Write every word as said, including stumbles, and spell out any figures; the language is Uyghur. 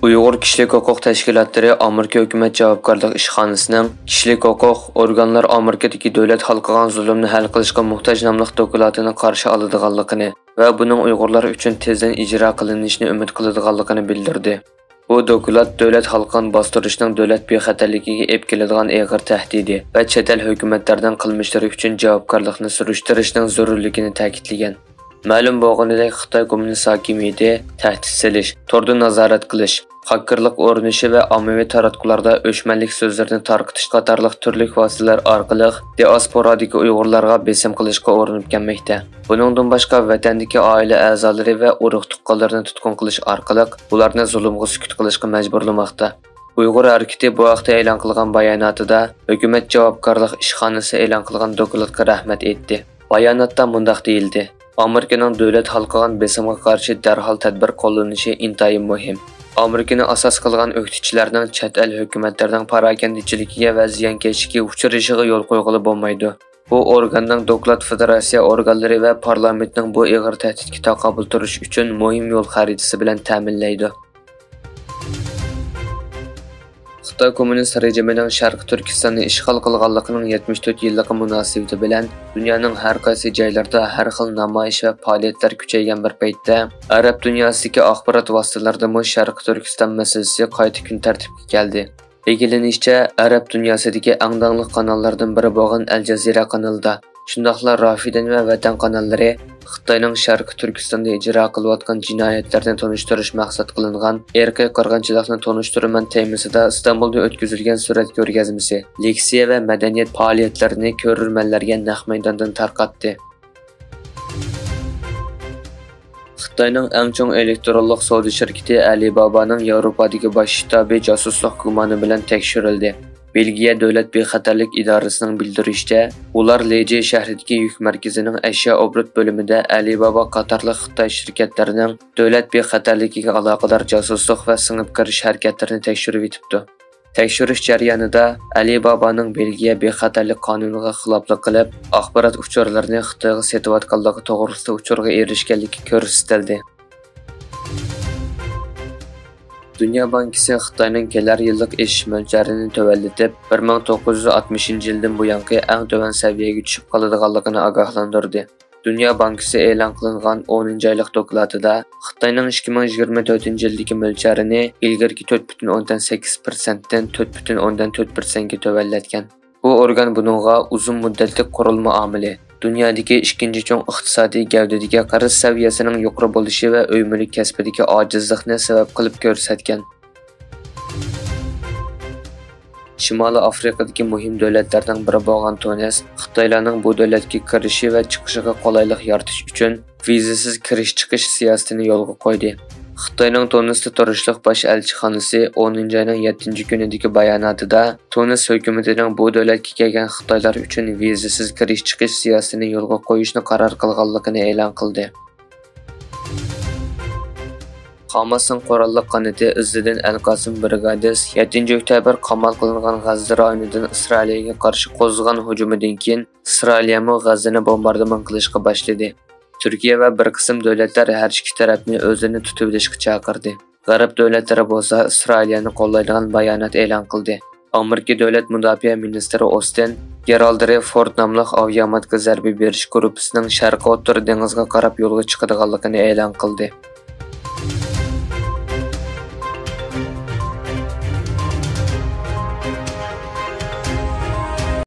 ئۇيغۇر كىشىلىك ھوقۇق تەشكىلاتلىرى ئامېرىكا ھۆكۈمەت جاۋابكارلىق ئىشخانىسىنىڭ كىشىلىك ھوقۇق ئورگانلار ئامېرىكىدىكى دۆلەت ھالقىغان زۇلۇمنى ھەل قىلىشقا موھتاج ناملىق دوكلاتىنى قارشى ئالىدىغانلىقىنى ۋە بۇنىڭ ئۇيغۇرلار ئۈچۈن تېزدىن ئىجرا قىلىنىشىنى ئۈمىد قىلىدىغانلىقىنى بىلدۈردى. بۇ دوكلات دۆلەت ھالقىغان باستۇرۇشنىڭ دۆلەت بىخەتەرلىكىگە ئېلىپ كېلىدىغان ئېغىر تەھدىتى ۋە چەت ئەل ھۆكۈمەتلەرنىڭ قىلمىشلىرى ئۈچۈن جاۋابكارلىقنى سۈرۈشتۈرۈشنىڭ زۆرۈرلۈكىنى تەكىتلىگەن. مەلۇم بولغىنىدەك، خىتاي كوممۇنىست ھاكىمىيىتى تەھدىت سېلىش، توردىن نازارەت قىلىش، خاككېرلىق ئورنىشى ۋە ئاممىۋى تاراتقۇلاردا ئۆچمەنلىك سۆزلىرىنى تارقىتىش قاتارلىق تۈرلۈك ۋاسىتىلەر ئارقىلىق دىئاسپورادىكى ئۇيغۇرلارغا بېسىم قىلىشقا ئۇرۇنۇپ كەلمەكتە. بۇنىڭدىن باشقا، ۋەتەندىكى ئائىلە ئەزالىرى ۋە ئۇرۇق-تۇغقانلىرىنى تۇتقۇن قىلىش ئارقىلىق ئۇلارنى زۇلۇمغا سۈكۈت قىلىشقا مەجبۇرلىماقتا. ئۇيغۇر ھەرىكىتى بۇ ھەقتە ئېلان قىلغان باياناتىدا، ھۆكۈمەت جاۋابكارلىق ئىشخانىسى ئېلان قىلغان دوكلاتقا رەھمەت ئېيتتى. باياناتتا مۇنداق دېيىلدى: «ئامېرىكىنىڭ دۆلەت ھالقىغان بېسىمغا قارشى دەرھال تەدبىر قوللىنىشى ئىنتايىن مۇھىم. ئامېرىكىنى ئاساس قىلغان ئۆكتىچىلەرنىڭ چەت ئەل ھۆكۈمەتلىرىنىڭ پاراكەندىچىلىكىگە ۋە زىيانكەشلىكىگە ئۇچرىشىغا يول قويغىلى بولمايدۇ. بۇ ئورگاننىڭ دوكلات فېدېراتسىيە ئورگانلىرى ۋە پارلامېنتنىڭ بۇ ئېغىر تەھدىتكە تاقابىل تۇرۇش ئۈچۈن مۇھىم يول خەرىتىسى بىلەن تەمىنلەيدۇ.» خىتاي كوممۇنىست رېجىمىنىڭ شەرقىي تۈركىستاننى ئىشغال قىلغانلىقىنىڭ يەتمىش تۆت يىللىقى مۇناسىۋىتى بىلەن دۇنيانىڭ ھەر قايسى جايلىرىدا ھەر خىل نامايىش ۋە پائالىيەتلەر كۈچەيگەن بىر پەيتتە، ئەرەب دۇنياسىدىكى ئاخبارات ۋاسىتىلىرىدىمۇ شەرقىي تۈركىستان مەسىلىسى قايتا كۈن تەرتىپكە كەلدى. ئىگىلىنىشىچە، ئەرەب دۇنياسىدىكى ئەڭ داڭلىق قاناللاردىن بىرى بولغان ئەل جەزىرە قانىلىدا، شۇنداقلا رافىدىن ۋە ۋەتەن قاناللىرى خىتاينىڭ شەرقىي تۈركىستاندا ئىجرا قىلىۋاتقان جىنايەتلىرىنى تونۇشتۇرۇش مەقسەت قىلىنغان ئىرقىي قىرغىنچىلىقنى تونۇشتۇرىمەن تېمىسىدا ئىستانبۇلدا ئۆتكۈزۈلگەن سۈرەت كۆرگەزمىسى، لېكسىيە ۋە مەدەنىيەت پائالىيەتلىرىنى كۆرۈرمەنلەرگە نەق مەيداندىن تارقاتتى. خىتاينىڭ ئەڭ چوڭ ئېلېكترونلۇق سودا شىركىتى ئەلىبابانىڭ ياۋروپادىكى باش شتابى جاسۇسلۇق گۇمانى بىلەن تەكشۈرۈلدى. بېلگىيە دۆلەت بىخەتەرلىك ئىدارىسىنىڭ بىلدۈرۈشىچە، ئۇلار لېجې شەھىرىدىكى يۈك مەركىزىنىڭ ئەشيا ئوبوروت بۆلۈمىدە ئەلىبابا قاتارلىق خىتاي شىركەتلىرىنىڭ دۆلەت بىخەتەرلىكىگە ئالاقىدار جاسۇسلۇق ۋە سىڭىپ كىرىش ھەرىكەتلىرىنى تەكشۈرۈۋېتىپتۇ. تەكشۈرۈش جەريانىدا ئەلىبابانىڭ بېلگىيە بىخەتەرلىك قانۇنىغا خىلاپلىق قىلىپ، ئاخبارات ئۇچۇرلىرىنى خىتايغا سېتىۋاتقانلىقى توغرىسىدا ئۇچۇرغا ئېرىشكەنلىكى كۆرسىتىلدى. دۇنيا بانكىسى خىتاينىڭ كېلەر يىللىق ئېشىش مۆلچەرىنى تۆۋەنلىتىپ، بىر مىڭ توققۇز يۈز ئاتمىشىنچى يىلدىن بۇيانقى ئەڭ تۆۋەن سەۋىيەگە چۈشۈپ قالىدىغانلىقىنى ئاگاھلاندۇردى. دۇنيا بانكىسى ئېلان قىلىنغان ئونىنچى ئايلىق دوكلاتىدا خىتاينىڭ ئىككى مىڭ يىگىرمە تۆتىنچى يىلدىكى مۆلچەرىنى ئىلگىرىكى تۆت پۈتۈن ئوندىن سەككىز پىرسەنتتىن تۆت پۈتۈن ئوندىن تۆت پىرسەنتكە تۆۋەنلەتكەن. بۇ ئورگان بۇنىڭغا ئۇزۇن مۇددەتلىك قۇرۇلما ئامىلى، دۇنيادىكى ئىككىنچى چوڭ ئىقتىسادىي گەۋدىدىكى قەرز سەۋىيەسىنىڭ يۇقىرى بولۇشى ۋە ئۆي مۈلۈك كەسپىدىكى ئاجىزلىقنى سەۋەب قىلىپ كۆرسەتكەن. شىمالىي ئافرىقىدىكى مۇھىم دۆلەتلەرنىڭ بىرى بولغان تۇنىس خىتايلارنىڭ بۇ دۆلەتكە كىرىشى ۋە چىقىشىغا قولايلىق يارىتىش ئۈچۈن ۋىزىسىز كىرىش-چىقىش سىياسىتىنى يولغا قويدى. خىتاينىڭ تۇنىستا تۇرۇشلۇق باش ئەلچىخانىسى ئونىنچى ئاينىڭ يەتتىنچى كۈنىدىكى باياناتىدا تۇنىس ھۆكۈمىتىنىڭ بۇ دۆلەتكە كەلگەن خىتايلار ئۈچۈن ۋىزىسىز كىرىش-چىقىش سىياسىتىنى يولغا قويۇشنى قارار قىلغانلىقىنى ئېلان قىلدى. خاماسنىڭ قوراللىق قانىتى ئىززىدىن ئەل قاسىم برىگادىس يەتتىنچى ئۆكتەبىر قامال قىلىنغان غەززە رايونىدىن ئىسرائىلىيەگە قارشى قوزغىغان ھۇجۇمىدىن كېيىن، ئىسرائىلىيەمۇ غەززىنى بومباردىمان قىلىشقا باشلىدى. تۈركىيە ۋە بىر قىسىم دۆلەتلەر ھەر ئىككى تەرەپنى ئۆزىنى تۇتۇۋېلىشقا چاقىردى. غەرب دۆلەتلىرى بولسا ئىسرائىلىيەنى قوللايدىغان بايانات ئېلان قىلدى. ئامېرىكا دۆلەت مۇداپىئە مىنىستىرى ئوستىن، گېرالد رېفورد ناملىق ئاۋىياماتكا زەربە بېرىش گۇرۇپپىسىنىڭ شەرقىي ئوتتۇرا دېڭىزغا قاراپ يولغا چىقىدىغانلىقىنى ئېلان قىلدى.